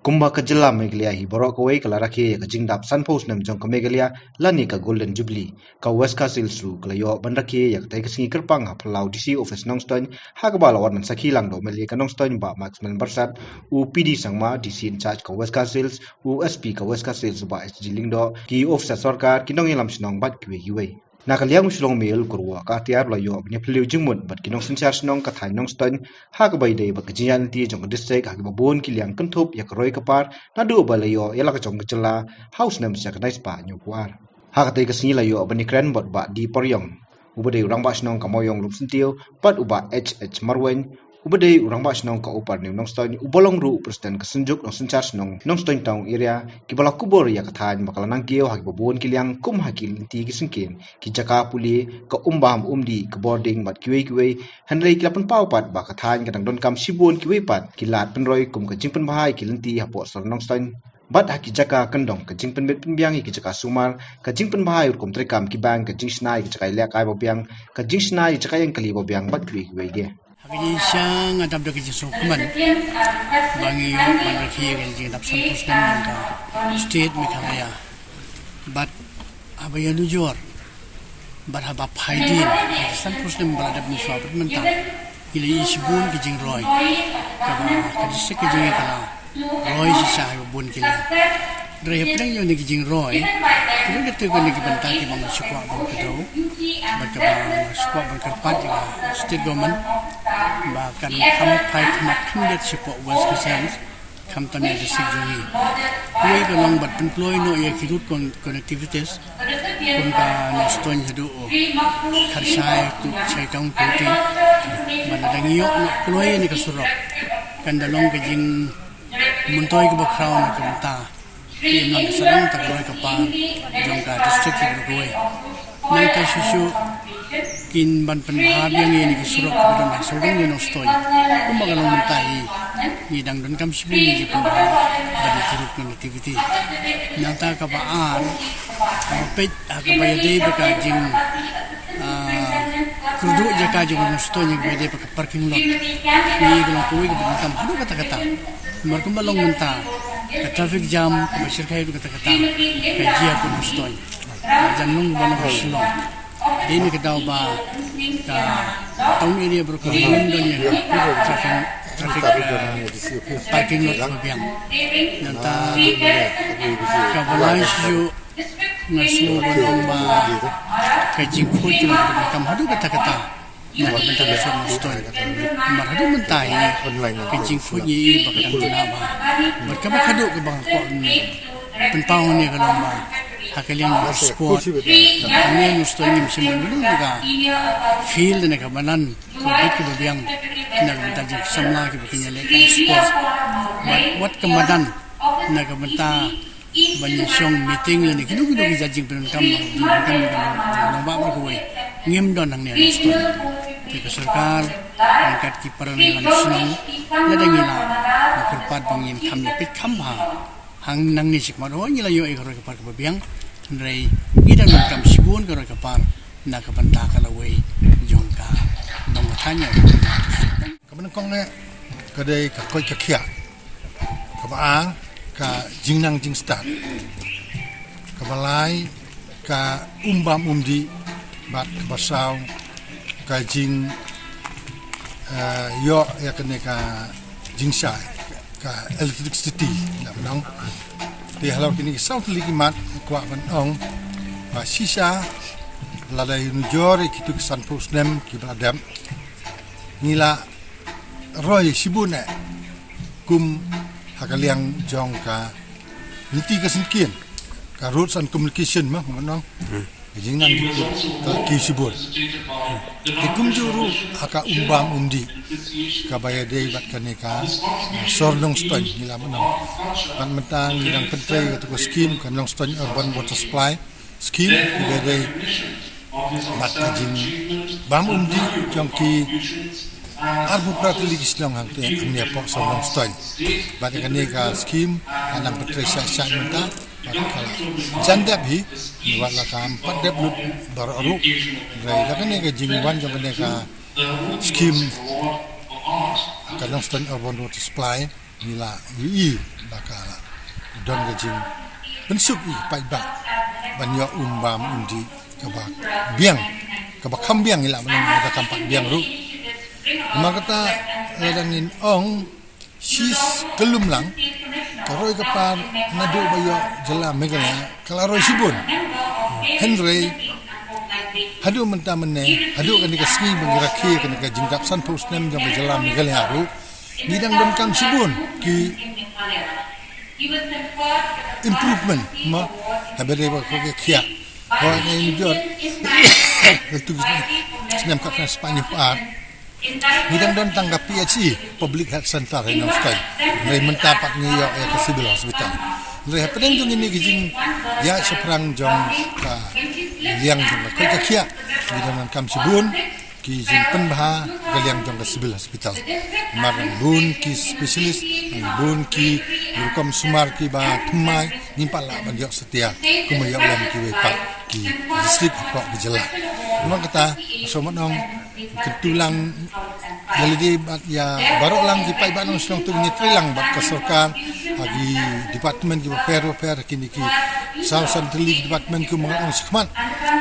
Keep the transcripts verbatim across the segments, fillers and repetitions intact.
Kumba ka jylla Meghalaya hi baroh kawei ka la rakhe ïa ka jingdap sanphew snem jong ka Meghalaya lane ka Golden Jubilee, ka West Khasi Hills ruh ka la ïoh ban rakhe ïa katei ka sngi kyrpang ha phyllaw D C office Nongstoiñ, ha kaba la wan ban sakhi lang da u M L A ka Nongstoiñ Bah Maxwell Barsad, u P D Sangma, D C in charge ka West Khasi Hills, u S P ka West Khasi Hills Bah H G Lyngdoh, ki officer sorkar, ki nongïalam shnong bad kiwei kiwei. Na ka liang u Shillong Mail, ka rukom ka atiar la ïoh ban ïaphylliew jingmut bad ki nongsynshar shnong ka thaiñ Nongstoiñ, ha kaba ïadei bad ka jingïaid lynti jong ka district ha kiba bun ki liang, kynthup ïa ka roi ka par naduh ba la ïoh ïa la ka jong ka jylla ha u snem shi hajar khyndai spah hynñiewphew ar. Ha katei ka sngi la ïoh ban ïakren bad u Bah D Poriong, uba dei u rangbah shnong ka Mawiong Lumsyntiew, bad u Bah H H Marwein, uba dei u rangbah shnong ka Upper New Nongstoiñ, uba long ruh u president ka Synjuk Nongsynshar Shnong Nongstoiñ Town Area, kiba la kubur ïa ka thaiñ ba ka la nang kiew ha kiba bun ki liang kum ha ki lynti ki syngkien, ki jaka pule, ka um bam um dih, ka bording bad kiwei kiwei. Hynrei ki la pynpaw pat ba ka thaiñ ka dang donkam shibun kiwei pat ki lad pynroi kum ka jingpynbha ïa ki lynti hapoh sor Nongstoiñ. Bad ha ki jaka kyndong, ka jingpynbit pynbiang ïa ki jaka sumar, ka jingpynbha ïa u rukom treikam ki bank, ka jingshna ïa ki jaka ïalehkai babiang, ka jingshna ïa ki jaka ïeng kali babiang bad kiwei kiwei de. Ha ka jingshisha nga dap da ka jingsngewkmen ba ngi ïoh ban rakhe ïa ka jingdap sanphew snem jong ka state Meghalaya. Bad haba ïanujor bad haba phaidien ha ka sanphew snem ba la dep mynshwa bad mynta, ngi la ïohi shibun ki jingroi kaba ka district ka jong ngi ka la roi shisha ha kiba bun ki liang. Hynrei hapdeng jong kine ki jingroi, ki don katei katei ki bynta kiba nga sngewkwah ban kdew bad kaba nga sngewkwah ban kyrpad ïa ka state government ba kan kham phai khmat khyndiat shapoh West Khasi Hills, khamtam ïa ka district jong ngi. Kawei ka long ban pynkloi noh ïa ki road con-, connectivities, kum ka Nongstoiñ haduh Kharshai, to Shai Town County. Bad lada ngi ïoh noh kloi ïa kane ka surok, kan da long ka jingmyntoi kaba khraw na ka bynta ka imlang ka sahlang, ka roi ka par jong ka district hi baroh kawei. Nangta shuh shuh kin ban pynbha biang ïa kine ki surok kiba don ha sawdong jong Nongstoiñ. Kumba ka long mynta hi, ngi dang donkam shibun ïa ki pynbha bad ïa ki road connectivity. Nangta kaba ar, kaba peit ha kaba ïadei bad ka jing, ah, kyrduh jaka jong Nongstoiñ, kaba ïadei bad ka parking lot. Ngi ka long kawei kaba donkam haduh katta katta. Namar kumba long mynta, ka traffic jam kaba shyrkhei haduh katta katta ka jia ha Nongstoiñ. Ka jan long ba long ka Shillong. Dei na ka daw ba ka town area baroh kawei ngim don ïa ka traffic, traffic, ah, parking lot babiang. Nangta kaba lai shuh nga sngew ban ong ba ka jingkhuid ka long kaba donkam haduh katta katta na ka bynta ka sor Nongstoiñ. Namar haduh mynta hi ka jingkhuid ngi i ba ka dang duna bha. Bad kaba khatduh kaba nga kwah ban pynpaw hangne ka long ba ha ka liang ka sport, hangne Nongstoiñ ngim shym don kano kano ka field ne ka madan kaba bit kaba biang na ka bynta jong ki samla kiba kin ïalehkai sport. Bad wat ka madan na ka bynta ban ïashong meeting lane kino kino ki jait jingpyndonkam, jingpyndonkam jong ka nong, jong ka nongbah baroh kawei, ngim don hangne ha Nongstoiñ. Te ka sorkar ryngkat ki para nongïalam shnong, lada ngi lah, nga kyrpad ba ngin kham ïa peit kham bha. Hangne shakhmat, oh, ngi la ïoh ïa ka roi ka par kaba biang, hynrei ngi dang donkam shibun ka roi ka par na ka bynta ka lawei jong ka nong ka thaiñ. Kaba nyngkong ne ka dei ka koit ka khiah. Kaba ar ka jingnang jingstad. Kaba lai ka um bam um dih, bad kaba saw ka jing, eh, ïoh ïa kane ka jingshai, ka electricity, na ba nong. Te halor kine ki saw tylli ki mat kwah ban ong ba shisha lada ïanujor ïa kitu ki sanphew snem kiba la dep, ngi la roi shibun eh kum ha ka liang jong ka lynti ka syngkien, ka roads and communication ma, ma nong. Hmm. Ka jingnang jingkut ka la kiew shibun. Te kumjuh ruh ha ka um bam um dih kaba ïadei bad kane ka, ah, sor Nongstoiñ ngi la ma nong. Bad mynta ngi dang pyntrei katu ka skim, ka Nongstoiñ Urban Water Supply Scheme, kiba dei bad ka jingbam um dih jong ki arphew phra tylli ki shnong hangtei hangne hapoh sor Nongstoiñ. Bad ïa kane ka scheme ka nang pyntrei shai shai mynta bad ka la jan dep hi, wat la kam pat dep lut baroh ruh. Hynrei da kane ka jingwan jong kane ka scheme, ka Nongstoiñ Urban Water Supply, Ngi la ïohi ba ka la don ka jingpynsuk ïa ki paidbah ban ïoh um bam um dih kaba biang, kaba kham biang, ngi la ban ong kaba kham pat biang ruh. Namar kata, lada ngin ong shi kyllum lang, ka roi ka par naduh ba ïoh jylla Meghalaya ka la roi shibun. Hynrei haduh mynta mynne, haduh kane ka sngi ba ngi rakhe kane ka jingdap sanphew snem jong ka jylla Meghalaya ruh, ngi dang donkam shibun ki improvement mo, haba ïadei bad ka roi ka khiah. Hooid, ngi jot, tu ki snem khatsan spah hynñiew phew ar, ngi dang don tang ka P H C, Public Health Center, ha Nongstoiñ. Hynrei mynta pat ngi ïoh ïa ka Civil Hospital. Hynrei hapdeng jong kine ki jingïaid shaphrang jong ka liang jong ka roi ka khiah, ngi dang donkam shibun ki jingpynbha ha ka liang jong ka Civil Hospital. Namar bun ki specialist, bun ki rukom sumar kiba thymmai, ngim pat lah ban ïoh satia kumba ïoh lem kiwei pat ki district hapoh ka jylla. Namar kata, sngewbha nong kyntu lang ïa lade bad ïa baroh lang ki paidbah nongshong, to ngin trei lang bad ka sorkar, ha ki department kiba pher bapher, kine ki saw san tylli ki department kumba nga la ong shakhmat,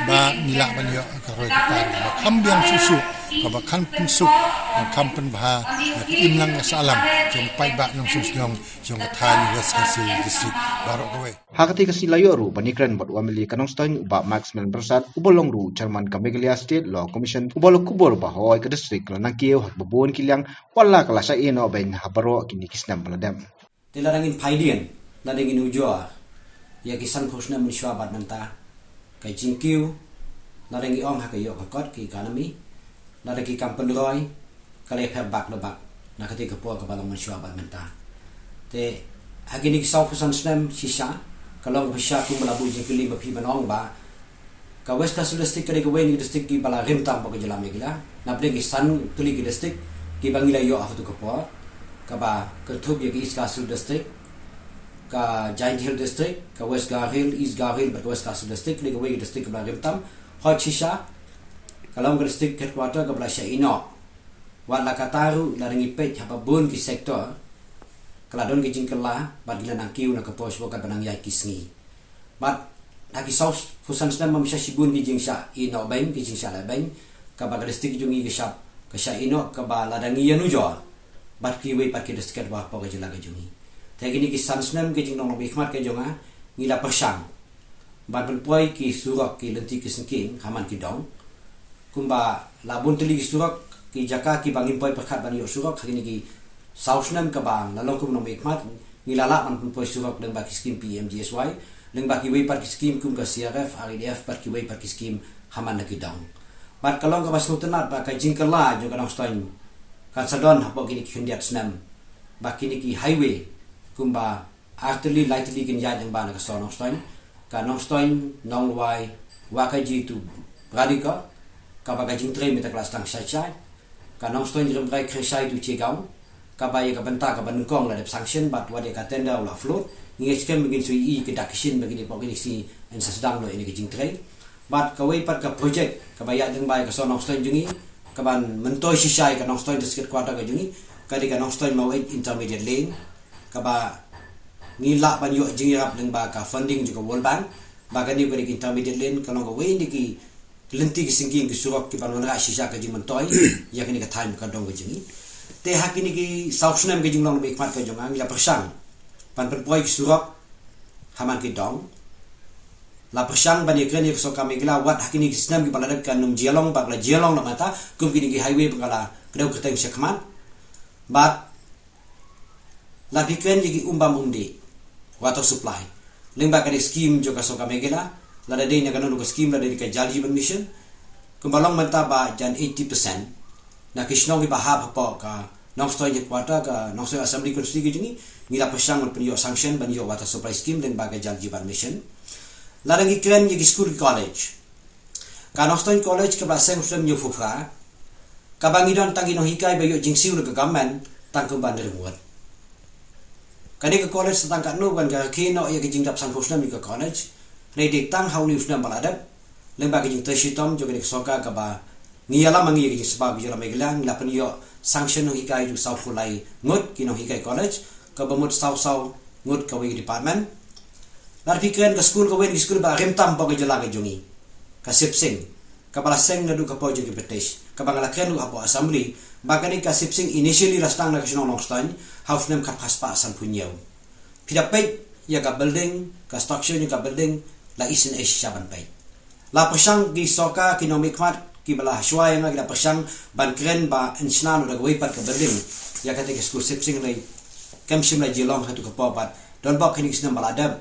ba ngi lah ban ïoh ka roi ka par kaba kham biang shuh shuh, kaba kham pynsuk, kaba kham pynbha ïa ka imlang ka sahlang jong ki paidbah nongshong shnong jong ka thaiñ West Khasi Hills District baroh kawei. Ha katei ka sngi la ïoh ruh ban ïakren bad u M L A ka Nongstoiñ, u Bah Maximilian Byrsat, uba long ruh u Chairman ka Meghalaya State Law Commission, uba la kubur ba hooid ka district ka la nang kiew ha kaba bun ki liang, wat la ka la shah ïehnoh beiñ ha baroh kine ki snem ba la dep. Te lada ngin peit dien, lada ngin ujor ïa ki sanphew snem mynshuwa bad mynta, ka jingkiew, lada ngi ong ha ka ïoh ka kot, ka economy, lada ki kam pynroi, ka la ïapher bak la bak na katei ka por kaba long mynshuwa bad mynta. Te ha kine ki sawphew san snem shisha, ka long kaba shisha kumba la buh jingkylli ma phi ban ong ba ka West Khasi Hills District ka dei kawei na ki district kiba la rim tam hapoh ka jylla Meghalaya. Napdeng ki san tylli ki district kiba ngi la ïoh ha katu ka por, kaba kynthup ïa ka East Khasi Hills District, ka Jaintia Hills District, ka West Garo Hills, East Garo Hills bad ka West Khasi Hills District, ka dei kawei ka district kaba la rim tam. Hooid, shisha ka long ka district headquarter kaba la shah ïehnoh. Wat la katta ruh, lada ngi peit ha ba bun ki sector, ka la don ki jingkylla bad ki la nang kiew na ka por shuwa katba nang ïaid ki sngi. Bad ha ki sawphew san snem, ym shah shibun ki jingshah ïehnoh beiñ, ki jingshah leh beiñ, kaba ka district jong ngi ka shah, ka shah ïehnoh, kaba lada ngi ïanujor bad kiwei pat ki district hapoh ka jylla ka jong ngi. Te kine ki san snem ka jinglong longmihkhmat ka jong nga, ngi la pyrshang ban pynpoi ki surok, ki lynti ki syngkien ha man ki dong. Kumba la bun tylli ki surok, ki jaka kiba ngim poi pyrkhat ban ïoh surok ha kine ki saw snem kaba la long kum u nongmihkhmat, ngi la lah ban pynpoi surok lyngba ki skim P M G S Y, lyngba kiwei pat ki skim kum ka C R F, R E D F bad kiwei pat ki skim ha man la ki dong. Bad ka long kaba sngewtynnat ba ka jingkylla jong ka Nongstoiñ kan sa don hapoh kine ki khyndiat snem, ba kine ki highway kumba ar tylli lai tylli kin ïaid lyngba na ka sor Nongstoiñ. Ka Nongstoiñ Nongrwai Wahkaji to Ranikor, kaba ka jingtrei mynta ka la sdang shai shai. Ka Nongstoiñ Rymbai Khrieshai to Chigaon, kaba ïa ka bynta kaba nyngkong la dep sanction bad wat ïa ka tender u la float. Ngi ngeit skhem ba ngin sa ïohi ka dak ka shin ba kine hapoh kine ki sngi yn sa sdang noh ïa kane ka jingtrei. Bad kawei pat ka project kaba ïaid lyngba ïa ka sor Nongstoiñ jong ngi, kaban myntoi shisha ïa ka Nongstoiñ District Headquarter ka jong ngi, ka dei ka Nongstoiñ Maweit Intermediate Lane, kaba ngi lah ban ïoh jingïarap lyngba ka funding jong ka World Bank. Ba kane ka dei ka Intermediate Lane, ka long kawei na ki lynti ki syngkien ki surok kiban wanrah shisha ka jingmyntoi ïa kane ka thaiñ ba ka dong ka jong ngi. Te ha kine ki saw snem ka jinglong longmihkhmat ka jong nga, ngi la pyrshang ban pynpoi ki surok ha man ki dong. La pyrshang ban ïakren ïa ka sorkar Meghalaya, wat ha kine ki snem kiba la dep kan ym jia long, bad ka la jia long na ka bynta kum kine ki highway ba ka la kdew kyrteng shakhmat. Bad la pyrkhat ïa ki um bam um dih, water supply, lyngba kane ka skim jong ka sorkar Meghalaya, lada dei na kano kano ka skim, lada dei ka Jal Jeevan Mission. Kumba long mynta ba jan eighty percent na ki shnong kiba hap hapoh ka Nongstoiñ Headquarter, ka Nongstoiñ Assembly Constituency ka jong ngi, ngi la pyrshang ban pynïoh sanction ban ïoh water supply scheme lyngba ka Jal Jeevan Mission. Lada ngi kren ïa ki skul, ki college, ka Nongstoiñ College kaba la seng snem hynñiewphew phra, kaba ngi don tang ki nonghikai ba ïoh jingsiew na ka government tang kumba hynriew ngut. Kane ka college sa tang katno ban ka rakhe noh ïa ka jingdap sanphew snem ïa ka college. Hynrei dei tang ha une u snem ba la dep, lyngba ka jingtrei shitom jong kane ka sorkar kaba ngi ïalam ma ngi ïa ka jingspah ka jylla Meghalaya, ngi la pynïoh sanction nonghikai jong sawphew lai ngut ki nonghikai college, kaba mut saw saw ngut kawei ka department. Lada phi kren ka skul kawei na ki skul ba rim tam hapoh ka jylla ka jong ngi, ka Sip Sing, kaba la seng naduh ka por jong ki British, kaba nga la kren ruh hapoh assembly, ba kane ka Sip Sing initially la sdang na ka shnong Nongstoiñ ha u snem khatphra spah sanphew hynñiew. Phi da peit ïa ka building, ka structure ïa ka building, la isynei shisha ban peit. La pyrshang ki sorkar, ki nongmihkhmat kiba la shuwa ïa nga, ki la pyrshang ban kren ba yn shna noh da kawei pat ka building ïa katei ka skul Sip Sing, hynrei kam shym la ju long ha kato ka por. Bad don bok kine ki snem ba la dep,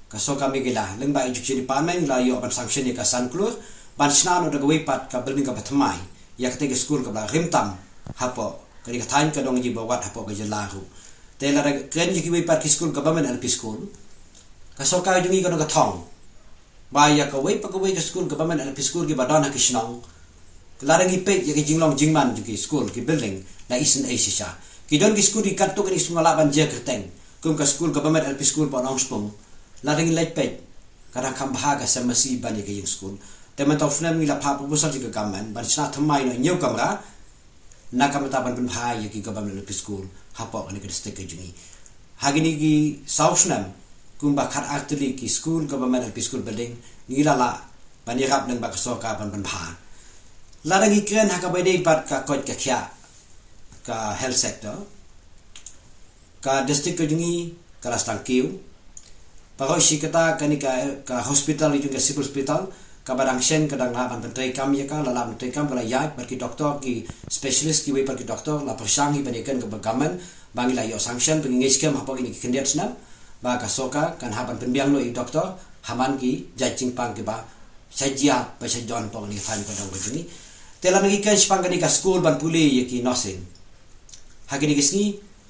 ka sorkar Meghalaya lyngba Education Department la ïoh ban sanction ïa ka san klur ban shna noh da kawei pat ka building kaba thymmai ïa katei ka skul kaba la rim tam hapoh kane ka thaiñ, ka dong ji ba wad hapoh ka jylla ruh. Te lada kren ïa kiwei pat ki skul Government L P school, ka sorkar jong ngi ka don ka thong ba ïa kawei pa kawei ka skul Government L P school kiba don ha ki shnong, lada ngi peit ïa ki jinglong jingman jong ki skul, ki building, la isynei shisha. Ki don ki skul ki katto katne skul nga lah ban jia kyrteng, kum ka skul Government L P school hapoh Nongspung. Lada ngi leit peit, ka dang kham bha ka sem masi ban ïa ka ïing skul. Te mynta u snem ngi la phah proposal sha ka government ban shna thymmai noh hynñiew kamra, na ka bynta ban pynbha ïa ki Government L P school hapoh kane ka district ka jong ngi. Ha kine ki saw snem, kumba khatar tylli ki skul Government L P school building ngi la lah ban ïarap lyngba ka sorkar ban pynbha. Lada ngi kren ha kaba ïadei bad ka koit ka khiah, ka health sector, ka district ka jong ngi ka la sdang kiew. Baroh shi katta kane ka, ka hospital, jong ka civil hospital, kaba dang shen, ka dang lah ban pyntreikam ïa ka, la lah ban pyntreikam, ka la ïaid, bad ki doktor, ki specialist, kiwei pat ki doktor la pyrshang hi ban ïakren bad ka government ba ngi la ïoh sanction, ba ngi ngeit skhem hapoh kine ki khyndiat snem ba ka sorkar kan hap ban pynbiang noh ïa ki doktor ha man ki jait jingpang kiba sha jia bad sha jon hapoh kane ka thaiñ ka dong ka jong ngi. Te lada ngi kren shaphang kane ka skul ban pule ïa ki nursing, ha kine ki sngi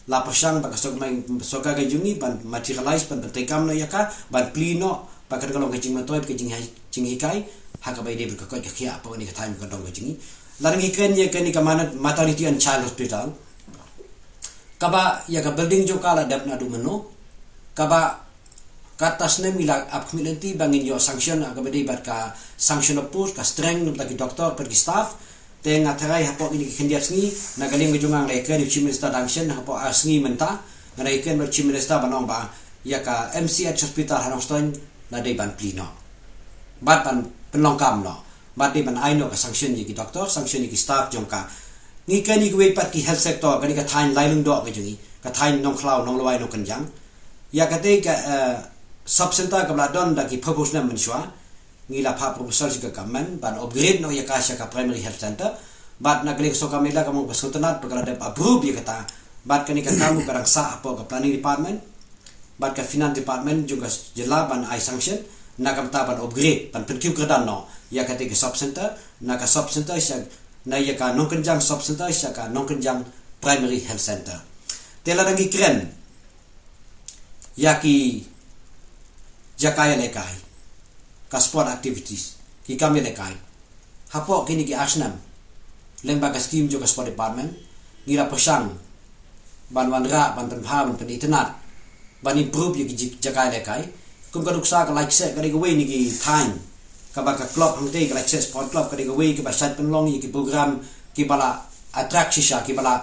la pyrshang ba ka sorkar, sorkar ka jong ngi ban materialize, ban pyntreikam noh ïa ka, ban plie noh, ba kan long ka jingmyntoi, ka jinghi-, jinghikai ha kaba ïadei bad ka koit ka khiah hapoh kane ka thaiñ ka dong ka jong ngi. Lada ngi kren ïa kane ka Mano-, Maternity and Child Hospital, kaba ïa ka building jong ka la dep naduh mynno, kaba katta snem ngi la ap khmih lynti ba ngin ïoh sanction ha kaba ïadei bad ka sanction of post, ka strength na bynta ki doktor bad ki staff. Te nga tharai hapoh kine ki khyndiat sngi, na ka liang ka jong nga, nga la ïakren ïa u Chief Minister dang shen, hapoh ar sngi mynta nga la ïakren bad u Chief Minister ban ong ba ïa ka M C H hospital ha Nongstoiñ la dei ban plie noh bad ban pynlong kam noh, bad dei ban ai noh ka sanction ïa ki doktor, sanction ïa ki staff jong ka. Ngi kren ïa kiwei pat ki health sector, kane ka thaiñ Lailyndoh ka jong ngi, ka thaiñ Nongkhlaw, Nonglwai, Nongkynjang, ïa katei ka, eh, sub center kaba la don da ki phew phew snem mynshuwa, ngi la phah proposal sha ka government ban upgrade noh ïa ka sha ka primary health center. Bad na ka liang ka sorkar Meghalaya ka mut ba sngewtynnat ba ka la dep approve ïa kata. Bad kane ka kam ka dang sah hapoh ka planning department bad ka finance department jong ka jylla ban ai sanction na ka bynta ban upgrade, ban pynkiew kyrdan noh ïa katei ka sub center, na ka sub center sha, na ïa ka Nongkynjang sub center sha ka Nongkynjang primary health center. Te lada ngi kren ïa ki jaka ïalehkai, ka sport activities, ki kam ïalehkai, hapoh kine ki ar snem, lyngba ka skim jong ka sport department, ngi la pyrshang ban wanrah, ban pynbha, ban pynitynnad, ban improve ïa ki ji-, jaka ïalehkai. Kum ka nuksa ka Laitsheh ka dei kawei na ki thaiñ kaba ka club hangtei, ka Laitsheh Sport Club, ka dei kawei kaba shait pynlong ïa ki program kiba la attract shisha, kiba la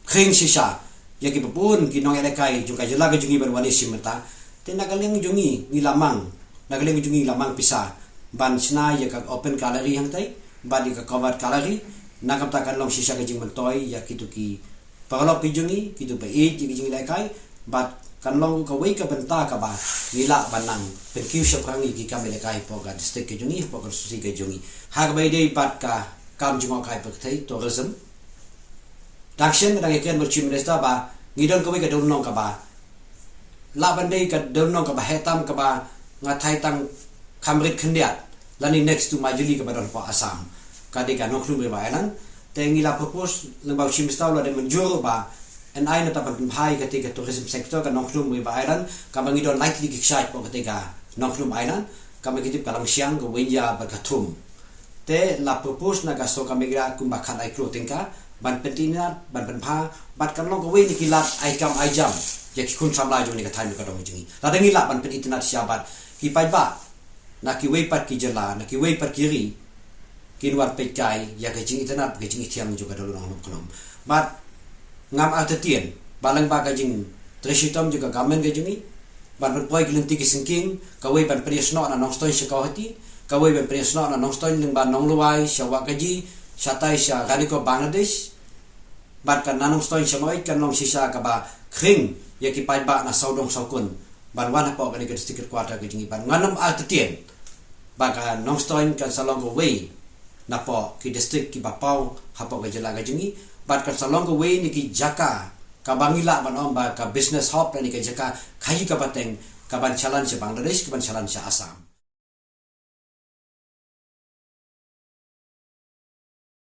khring shisha ïa kiba bun ki nongïalehkai jong ka jylla ka jong ngi ban wan ïashim bynta. Te na ka liang jong ngi, ngi la mang, na ka liang jong ngi la mang pisa ban shna ïa ka open gallery hangtei bad ïa ka covered gallery. Na ka bynta kan long shisha ka jingmyntoi ïa kito ki paralok ki jong ngi, kito ba ïeit ïa ki jingïalehkai, bad kan long kawei ka bynta kaba ngi lah ban nang pynkiew shaphrang ïa ki kam ïalehkai hapoh ka district ka jong ngi, hapoh ka constituency ka jong ngi. Ha kaba ïadei bad ka kam jngohkai pyrthei, tourism, dang shen, dang ïakren bad u Chief Minister ba ngi don kawei ka dewlynnong kaba lah ban dei ka dewlynnong kaba heh tam, kaba nga tharai tang kham rit khyndiat lane next to Majuli kaba don hapoh Assam, ka dei ka Nongkhnum River Island. Te ngi la propose lyngba u Chief Minister, u la dei mynjur ba yn ai na ka bynta ban pynbha ïa katei ka tourism sector, ka Nongkhnum River Island, kaba ngi don lai tylli ki kshaid hapoh katei ka Nongkhnum Island, kaba ki tip ka Langshiang, ka Wynja bad ka Thum. Te la propose na ka sorkar Meghalaya kumba khatlai klur tyngka ban pynitynnad, ban pynbha, bad kan long kawei na ki lad ai kam ai jam ïa ki khun samla jong kane ka thaiñ ka dong jong ngi. Lada ngi lah ban pynitynnad shisha bad ki paidbah na kiwei pat ki jylla, na kiwei pat ki ri, kin wan peitkai ïa ka jingitynnad, ka jingithiang jong ka dewlynnong Nongkhnum. Bad ngam artatien ba lyngba ka jing trei shitom jong ka government ka jong ngi ban pynpoi ki lynti ki syngkien, kawei ban pynïasnoh na Nongstoiñ sha Guwahati, kawei ban pynïasnoh na Nongstoiñ lyngba Nonglwai sha Wahkaji, shatai sha Ranipur Bangladesh. Bad ka na Nongstoiñ sha Maweit kan long shisha kaba khring ïa ki paidbah na sawdong sawkun ban wan hapoh kane ka district headquarter ka jong ngi. Bad ngan ym artatien ba ka Nongstoiñ kan sa long kawei napoh ki district kiba paw hapoh ka jylla ka jong ngi, bad kan sa long kawei na ki jaka kaba ngi lah ban ong ba ka business hub lane ka jaka khaii kaba teng kaban shalan sha Bangladesh, kaban shalan sha Assam.